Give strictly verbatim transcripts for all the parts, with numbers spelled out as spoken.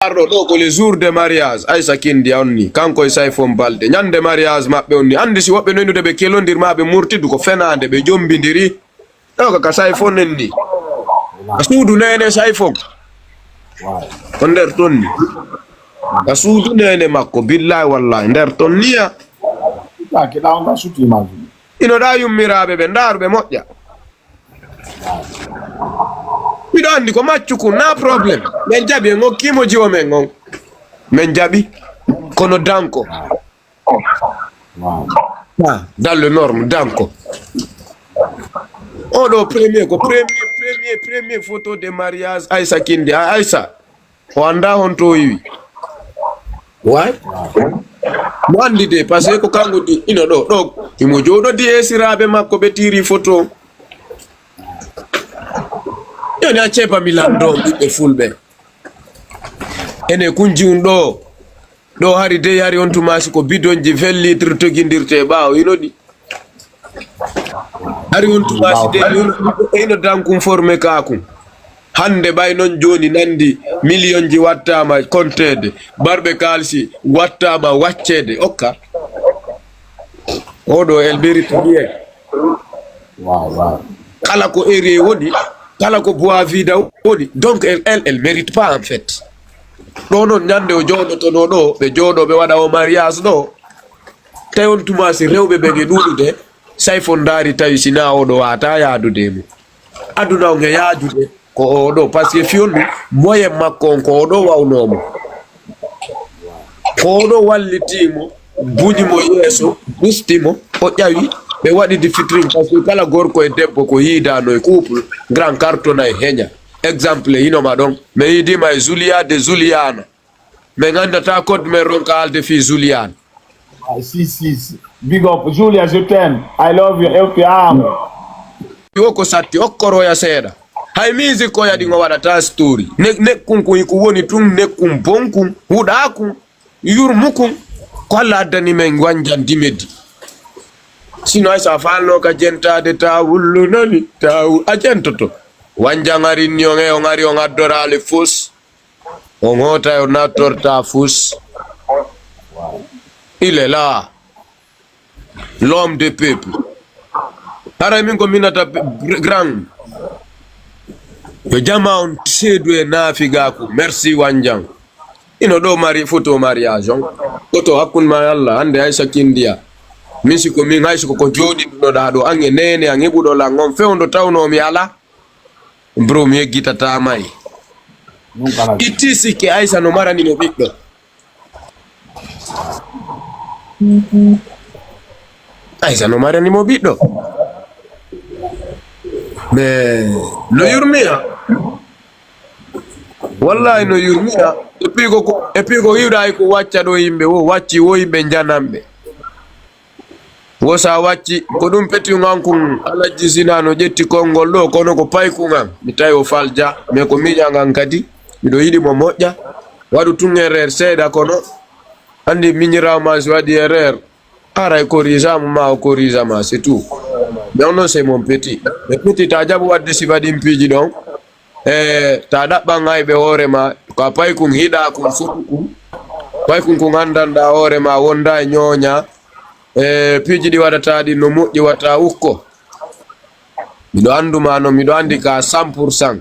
arɗo ɗoo ko le jour de mariage, Aïssa Kindia on ni, kanko e Sayfon Balde. Ñande mariage maɓɓe on ni, anndi si woɓɓe no yiɗude ɓe kelondir maa ɓe murtidu, ko fenaande, ɓe jombindiri. Ɗoo ka, ka Sayfon en ni. Ka suudu neene Sayfon. Ko nder ton ni. Ka suudu neene makko, billahi wallahi, nder ton niya. Ino ɗa yummiraaɓe ɓe, ndaaru ɓe moƴƴa. Miɗo anndi ko maccu kun, na problème. Men jaɓi, en okkii mo jiwo men on. Men jaɓi. Kono danko. Ah, dans le norme, danko. Oɗo premier ko premier, premier, premier photo de mariage Aïssa Kindi. A Aïssa, o anndaa honto o iwi. Way? Mo anndi de, parce que ko kanko di, ino ɗo, ɗo, imo jooɗodi e siraaɓe makko ɓe tiiri photo. Joni a ceepa mi lanndoo ɓiɓɓe fulɓe. Ene kun jiwun ɗo, ɗo hari dey, hari on tuma si ko bidonji vingt litres togindirte ɓaawo, ino ɗi. Hari on tuma si dey, ino, ino dankun forme kaakun. Hannde ɓay non jooni nanndi miliyonji wattaama konteede, barɓe kaalisi wattaama wacceede, okka. Oɗo, elle mérite rien. Kala ko erreur woni, kala ko bois vide woni. Donc, elle, elle, elle mérite pas, en fait. Ɗo non ñande o jooɗotono ɗo, ɓe jooɗo, ɓe waɗa o mariage ɗo. Tawi on tuma si rewɓe ɓen e ɗuuɗude, Sayfon ndaari tawi si na oɗo waata yaadude e mum. Aduna on e yaajude ko oɗo, parce que fiyondu moyen makko on ko oɗo wawnoo mo. Ko oɗo wallitii mo, buñi mo yeeso, busti mo, o ƴawi, ɓe waɗidi featuring, parce que kala gorko e debbo ko yiidaano e couple, grand carton ay heña. Exemple, hino ma ɗon, mi yiidima e Julia de Juliana. Min anndataa code men ronka haalde fii Julian. Ah, si, si, si. Big up. Julia, je t'aime. I love you. E te amo. Wo ko satti, okkoroya seeɗa. Hay musique ko yaɗi ngo waɗata story. Ne, nekkun kun ko woni tun, nekkun bonkun, huɗakun, yurmukun. Ko Alla addani men wanjan dimedi. Sino hay sa faalno ka jentaade ta wullu nani, ta wu-, a jentoto. Wanjan arin ni on e on ari on addoraale fos. On hoota, on nattorta fus. Il est là. L'homme de peuple. Haray min ko minata pe-, grand. Yo jama on seedu e naafigaaku. Merci Wanjan. Ino ɗo mari photo mariage on. Photo hakkun ma e Alla. Hannde Aïssa Kindiya. Min si ko min hay si ko ko jooɗiɗunoɗaa ɗo. An e neene an heɓuɗo lan on fewndo tawno mi ala. Bro, mi yeggitataa may. Itti sikke Aïssa no marani mo ɓiɗɗo. Aïssa no marani mo ɓiɗɗo. Mais no yurmiya. Wallahi no yurmiya. Et puis ko, et puis ko yiwɗa ko wacca ɗo yimɓe, wo wacci wo yimɓe njananɓe. Wo sa wacci, ko ɗum petuŋan kun Alajji Sina no ƴetti konngol ɗo, kono ko paykun an. Mi tawi o falja, mais ko miñan an kadi. Miɗo yiɗi mo moƴƴa. Waɗu tun erreur seeɗa, kono anndi miñiraawo ma si waɗi erreur, haray corrige mo ma o corrige ma, c'est tout. Mais on non, c'est mon petit. Mais petit, ta jaɓu waɗde si waɗi mpiiji ɗon. E ta ɗaɓɓan ayɓe hoore ma, ko a paykun hiɗa kun fotu kun. Paykun kun anndanɗa hoore ma, wonda e ñooña. E piiji ɗi waɗata ɗi no moƴƴi, wata ukko. Miɗo anndu ma no, miɗo anndi ka cent pour cent.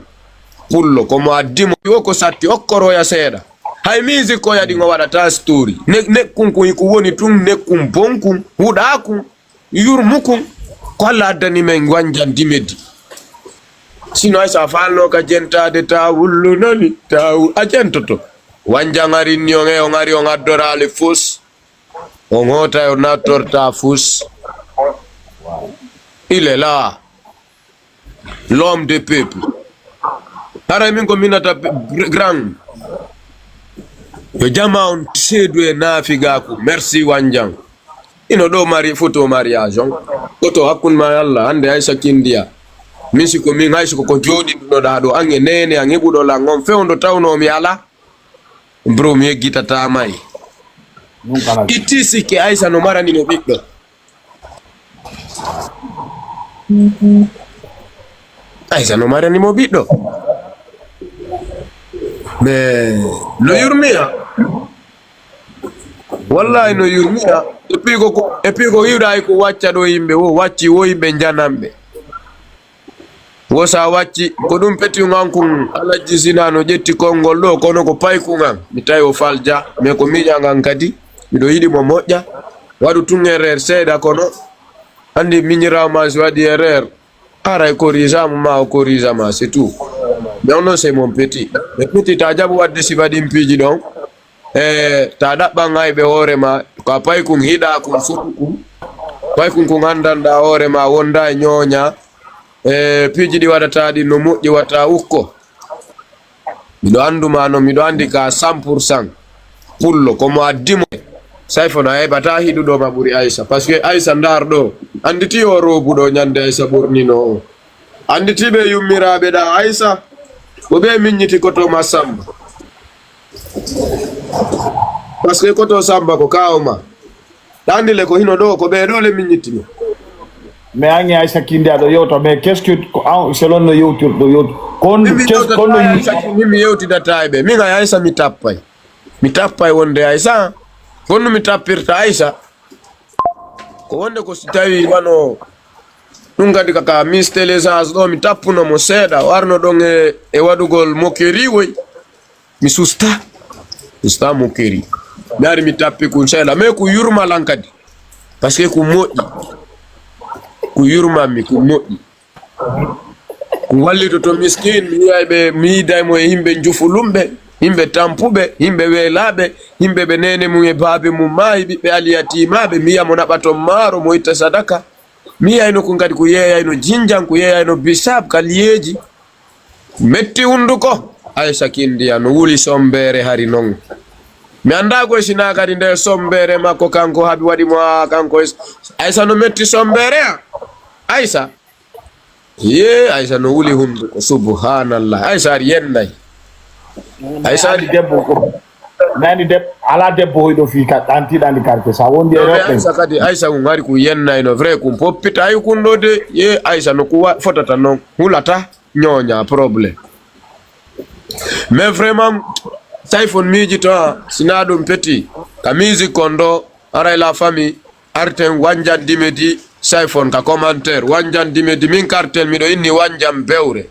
Pullo, ko mo addi mo, wo ko satti, okkoroya seeɗa. Hay musique ko yaɗi ngo waɗata story. Ne, nekkun kun ko woni tun, nekkun bonkun, huɗakun. Yurmukun, ko Alla addani men wanjan dimedi. Sino hay sa faalno ka jentaade ta wullu nani, ta wu-, a jentoto. Wanjan arin ni on e on ari on addoraale fos. On hoota, on nattorta fus. Il est là. L'homme de peuple. Haray min ko minata pe-, grand. Yo jama on seedu e naafigaaku. Merci Wanjan. Ino ɗo mari photo mariage on. Photo hakkun ma e Alla, hannde Aïssa Kindiya. Min si ko min hay si ko ko jooɗiɗunoɗaa ɗo, an e neene an heɓuɗo lan on fewndo tawno mi ala. Bro, mi yeggitataa may. Itti sikke Aïssa no marani mo ɓiɗɗo. Aïssa no marani mo ɓiɗɗo. Mais no yurmiya. Wallahi no yurmiya. Et puis ko, et puis ko yiɗay ko wacca ɗo yimɓe, wo wacci wo yimɓe njananɓe. Wo sa wacci, ko ɗum peti ngan kun Alhaji Zina no ƴetti konngol ɗo, kono ko pay kun an. Mi tawi o falja, mais ko miiƴa ngan kadi. Miɗo yiɗi mo moƴƴa. Waɗu tun erreur seeɗa kono. Anndi miñiraawo ma si waɗi erreur. Haray corrige mo ma o corrige ma, c'est tout. Mais on non, c'est mon petit. Mais petit, ta jaɓu waɗde sifa ɗin piiji ɗon. E ta ɗaɓɓan ayɓe hoore ma, ko a paykun hiɗa kun fotu kun. Paykun kun anndanɗa hoore ma, wonda e ñooña. E piiji ɗi waɗata ɗin no moƴƴi, wata ukko. Miɗo anndu ma non, miɗo anndi ka cent pour cent. Pullo, ko mo addi mo. Sayfon a heɓata hiɗuɗo ma ɓuri Aysa. Parce que Aysa ndaar ɗo, annditi o roobu ɗo ñande Aysa ɓornino o. Annditi ɓe yummiraaɓe ɗa Aysa, ko ɓe miññiti koto ma Samba. Parce que koto Samba ko kaawo ma. Ɗa anndi le ko hino ɗo, ko ɓe ɗo le miññiti mo. Mais an e Aysa Kindi aɗo yewta, mais qu'est-ce que ko an, selon no yewtirɗo yewtu. Kon, Min mi qu'est-ce yewtata kon no e Aysa Kindi, mi yewtidata e ɓe. Min ay Aysa mi tappay. Mi tappay wonde Aysa. Kon no mi tappirta Aysa. Ko wonde ko si tawi wano ɗum kadi kaka Miss Télé Sens ɗo mi tappuno mo seeɗa. O arno ɗon e, e waɗugol moquerie woy. Mi susta. Susta moquerie. Mi ari mi tappi kun seeɗa. Mais ku yurma lan kadi. Parce que ku moƴƴi. Ku yurmanmi, ku moƴƴi. Ku wallitoto miskin, mi yi'ay ɓe, mi yiiday mo e yimɓe njufulumɓe, yimɓe tampuɓe, yimɓe weelaaɓe, yimɓe ɓe neene mum e baabe mum maayi, ɓiɓɓe aliyatiimaaɓe, mi yi'a mo naɓa ton maaro, mo itta sadaka. Mi yi'ayno kun kadi ko yeeyayno jinjan, ko yeeyayno bisaab, kaliyeeji. Metti hunduko. Aysa Kindiya no wuli sombeere hari non. Mi anndaa koy si naa kadi nde sombeere makko kanko haɓi waɗi mo haa kanko e, Aysa no metti sombeere a? Aysa. Yee, Aysa no wuli hunduko. Subhanallah. Aysa ari yennay. Aysa ari debbo ko. Nani deb-, ala debbo hoyɗo fii ka, ɗantiɗo andi quartier. Sa wondi e non, mais rewɓe. Aysa kadi, Aysa kun hari kun yennayno. Vrai kun poppita. Ay kun ɗo de. Yee, Aysa no kuwa fotata non. Hulata. Ñooña problème. Mais vraiment, Sayfon miijito, a, si naa ɗum petit, ka musique kon ɗo, aray la famille, arten wanjan Dimedi, Sayfon ka commentaire, wanjan Dimedi, min karten miɗo inni wanjan bewre.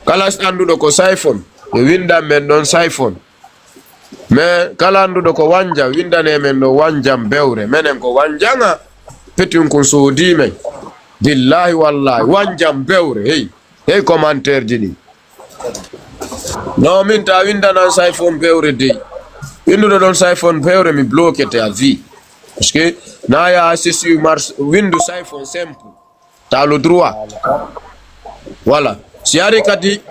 Kala si annduɗo ko Sayfon, yo windan men ɗon Sayfon. Mais kala annduɗo ko wanja, windane men ɗo wanjan bewre. Menen ko wanjanga, petit kun soodii men. Billahi wallahi, wanjan bewre, hey. Hey, commentaire ji ɗin. Non, min ta windanan Sayfon bewre dey. Winduɗo ɗon Sayfon bewre, mi bloquete à vie. Parce que na ya sesi mars, windu Sayfon simple. T'as le droit. Voilà. Si ari kadi,